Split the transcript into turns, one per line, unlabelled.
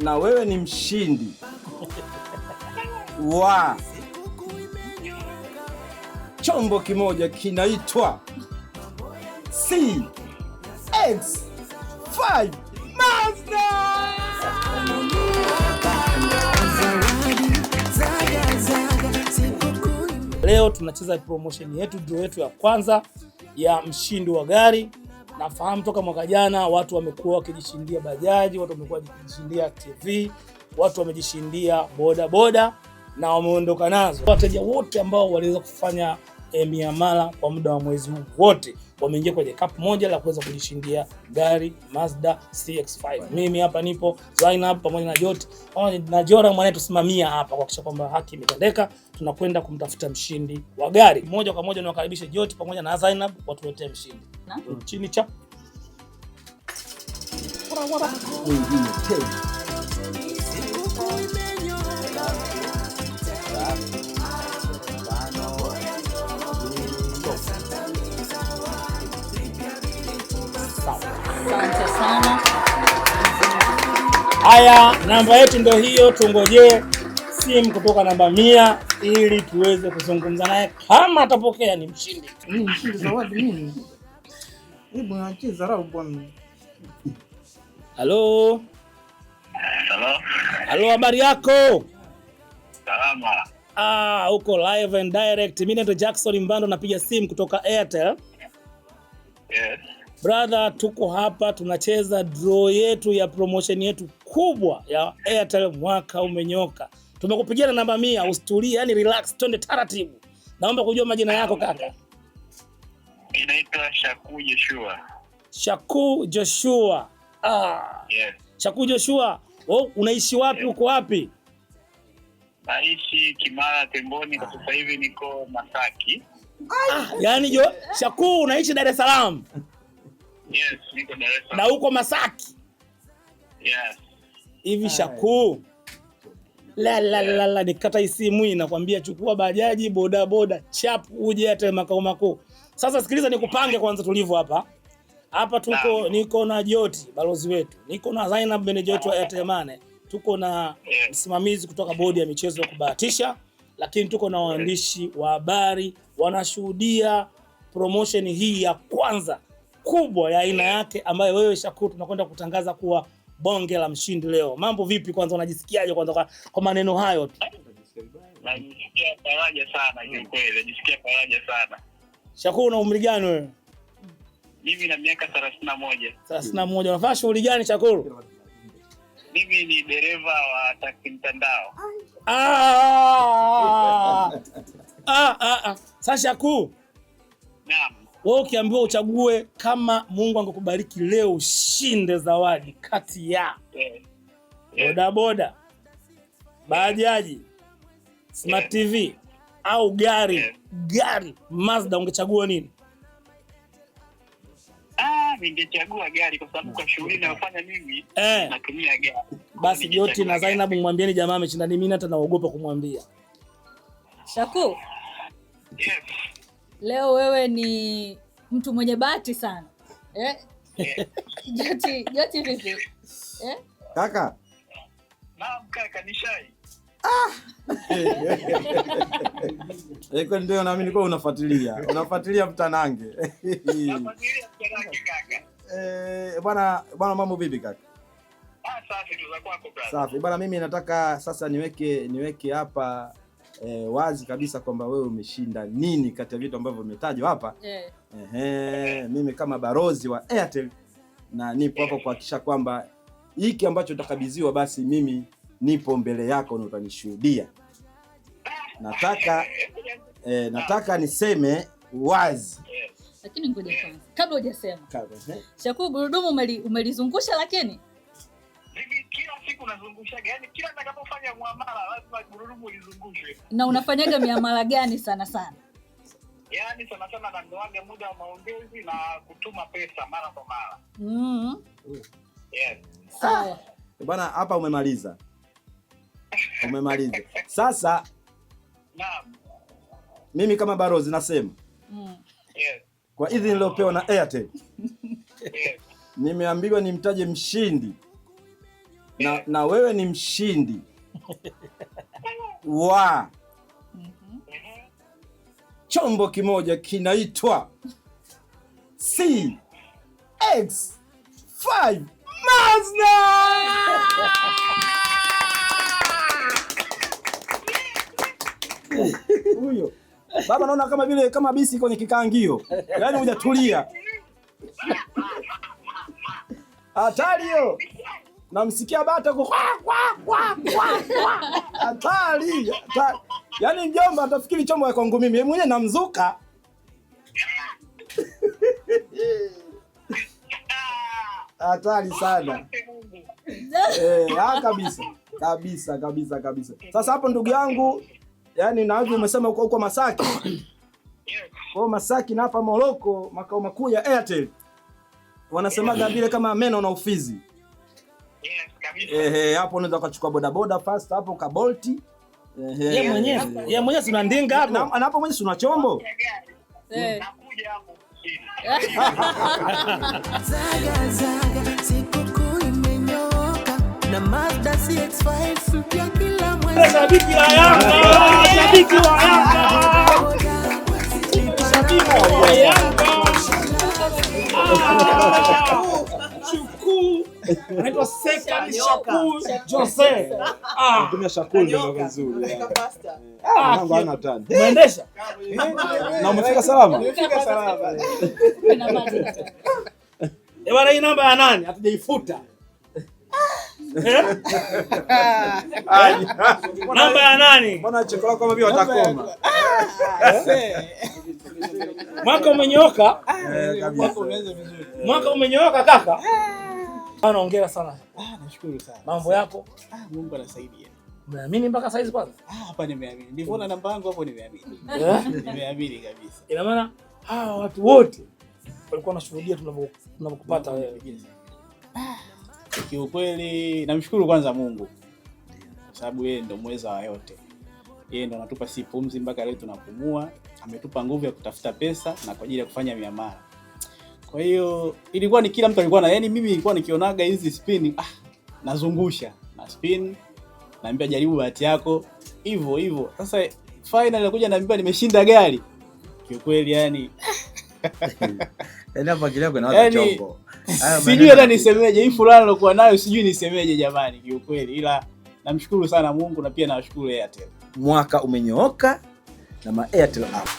Na wewe ni mshindi wa chombo kimoja kinaitwa CX5 Mazda.
Leo tunacheza promotion yetu, draw yetu ya kwanza ya mshindi wa gari. Nafahamu toka mwaka jana watu wamekuwa wakijishindia bajaji, watu wamekuwa wakijishindia TV, watu wamejishindia boda boda na wameondoka nazo. Wateja wote ambao waliweza kufanya miamala kwa muda wa mwezi huu wote wameingia kwenye cup moja la kuweza kujishindia gari Mazda CX-5. Mimi hapa nipo Zainab pamoja na Jot pamoja na Jora mwanae tusimamia hapa kuhakikisha kwamba haki imetendeka. Tunakwenda kumtafuta mshindi wa gari moja kwa moja. Niwakaribishe Jot pamoja na Zainab watuletee mshindi chini cha
Mwingine tena.
Sawa.
Asante sana.
Haya, namba yetu ndio hiyo, tungojee simu kutoka namba 100 ili tuweze kuzungumza naye, kama atapokea ni mshindi.
Mimi mshindi zawadi mimi. Hebu nacheza rau bwana.
Halo,
Halo,
halo, habari yako?
salama.
Ah, uko live and direct. Mimi naitwa Jackson Mbando, napiga simu kutoka Airtel.
Yes.
Brother, tuko hapa tunacheza draw yetu ya promotion yetu kubwa ya Airtel mwaka umenyoka. Tumekupigia na namba 100, usitulie, yani relax, twende taratibu. Naomba kujua majina yako kaka.
Inaitwa Shaku Joshua.
Shaku Joshua. Ah,
Yes.
Shaku Joshua, oh, unaishi wapi? Uko wapi?
Naishi Kimara Temboni, kwa sasa hivi niko Masaki.
Ah, yani jo, Shaku unaishi Dar es Salaam
Yes, niko Dar es
na
Salaam.
uko Masaki.
Yes.
Hivi Shaku, la la la la, nikata hii simu hii nakwambia, chukua bajaji boda boda chap uje hata makao makuu. Sasa sikiliza, nikupange kwanza tulivyo hapa hapa. Tuko niko na Joti balozi wetu, niko na Zainab meneja wetu wa Airtel Money, tuko na msimamizi kutoka bodi ya michezo ya kubahatisha, lakini tuko na waandishi wa habari wanashuhudia promotion hii ya kwanza kubwa ya aina yake ambayo wewe Shakuru tunakwenda kutangaza kuwa bonge la mshindi leo. Mambo vipi kwanza, unajisikiaje kwanza kwa maneno hayo tu?
Najisikia faraja sana kiukweli, najisikia faraja sana.
Shakuru, una umri gani wewe?
Mimi na miaka 31.
31. Unafanya shughuli gani Shakuru?
Mimi ni dereva wa taksi mtandao.
Ah! Ah, ah, ah. Sasa Shakuru,
Naam.
wewe ukiambiwa uchague kama Mungu angekubariki leo ushinde zawadi kati ya
Yes. Yes.
bodaboda, bajaji, smart TV au gari gari Mazda, ungechagua nini?
Ah, ningechagua gari kwa sababu kwa shughuli ninayofanya mimi natumia gari.
Basi Joti na Zainab mwambieni jamaa ameshinda nini, mimi hata naogopa kumwambia.
Shaku,
Yes.
leo wewe ni mtu mwenye bahati sana eh? Joti, Joti vipi eh?
Kaka.
Naam kaka, nishai.
Kwani ndio naamini kwa unafuatilia. Unafuatilia mtanange.
Nafuatilia mtanange kaka.
Bwana bwana, mambo vipi kaka?
Ah, safi tu za kwako brother.
Safi bwana, mimi nataka sasa niweke hapa wazi kabisa kwamba wewe umeshinda nini kati ya vitu ambavyo vimetajwa hapa.
Eh.
Ehe, mimi kama balozi wa Airtel na nipo hapa kuhakikisha kwamba hiki ambacho utakabidhiwa basi mimi nipo mbele yako na utanishuhudia. Nataka niseme wazi.
Lakini ngoja kwanza, kabla hujasema,
Ehe.
Shaku, gurudumu umelizungusha lakini
Mimi kila siku nazungushaga, yani kila nitakapofanya muamala lazima gurudumu lizungushwe.
na unafanyaga miamala gani sana sana?
Yaani sana sana nandoaga muda wa maongezi na kutuma pesa mara kwa mara.
Mm.
Yes.
Sawa.
Bwana, hapa umemaliza. Umemaliza. Sasa
Naam.
mimi kama balozi nasema
Yes.
kwa idhini niliyopewa na Airtel
Yes.
nimeambiwa nimtaje mshindi Na wewe ni mshindi wa chombo kimoja kinaitwa CX5 Mazda. Huyo baba naona kama vile kama bisi kwenye kikaangio, yaani hujatulia. Hatari hiyo. Namsikia bata kwa kwa kwa kwa. Hatari. Yaani mjomba atafikiri chombo ya kwangu mimi, mwenyewe namzuka. Hatari sana. Kabisa. Kabisa kabisa kabisa. Sasa hapo ndugu yangu, yani na wewe umesema uko huko Masaki. Kwa Masaki na hapa Moroko makao makuu ya Airtel. Wanasemaga vile kama meno na ufizi.
Yes, kabisa.
Hapo unaweza kuchukua boda boda fast hapo ka Bolt.
Yeye mwenyewe tuna ndinga hapo.
Na hapo mwenyewe tuna chombo.
Nakuja hapo.
Zaga zaga sikukuu imenyoka na Mazda CX-5 mpya kila mwezi.
Shabiki wa Yanga, shabiki wa Yanga. Shabiki wa Yanga. Shukuru. Anaitwa Second Shakur Jose.
Tumia Shakur ndio vizuri. Mambo hana tani.
Umeendesha?
Na umefika salama?
Nimefika salama.
Bwana, hii namba ya nani? Hatujaifuta. Namba ya nani?
Mbona cheko lako kama vile watakoma?
Mwaka umenyooka.
Mwaka umeanza vizuri.
Mwaka umenyooka kaka. Bwana, hongera sana.
Nashukuru sana.
Mambo yako?
Mungu anasaidia.
Umeamini mpaka saizi kwanza?
Hapa nimeamini. Nilipoona namba yangu hapo nimeamini. Nimeamini kabisa.
Ina maana hawa watu wote walikuwa wanashuhudia tunavyokupata wewe.
Kiukweli namshukuru kwanza Mungu kwa sababu yeye ndo mweza wa yote. Yeye ndo anatupa si pumzi mpaka leo tunapumua, ametupa nguvu ya kutafuta pesa na kwa ajili ya kufanya miamala. Kwa hiyo ilikuwa ni kila mtu alikuwa na, yani mimi nilikuwa nikionaga hizi spin, nazungusha na spin, naambia jaribu bahati yako hivyo hivyo. Sasa final nakuja naambiwa nimeshinda gari. Kiukweli yani
yani
sijui hata nisemeje, hii furaha nilokuwa nayo sijui nisemeje jamani kiukweli, ila namshukuru sana Mungu na pia nawashukuru Airtel.
Mwaka umenyooka na ma Airtel app.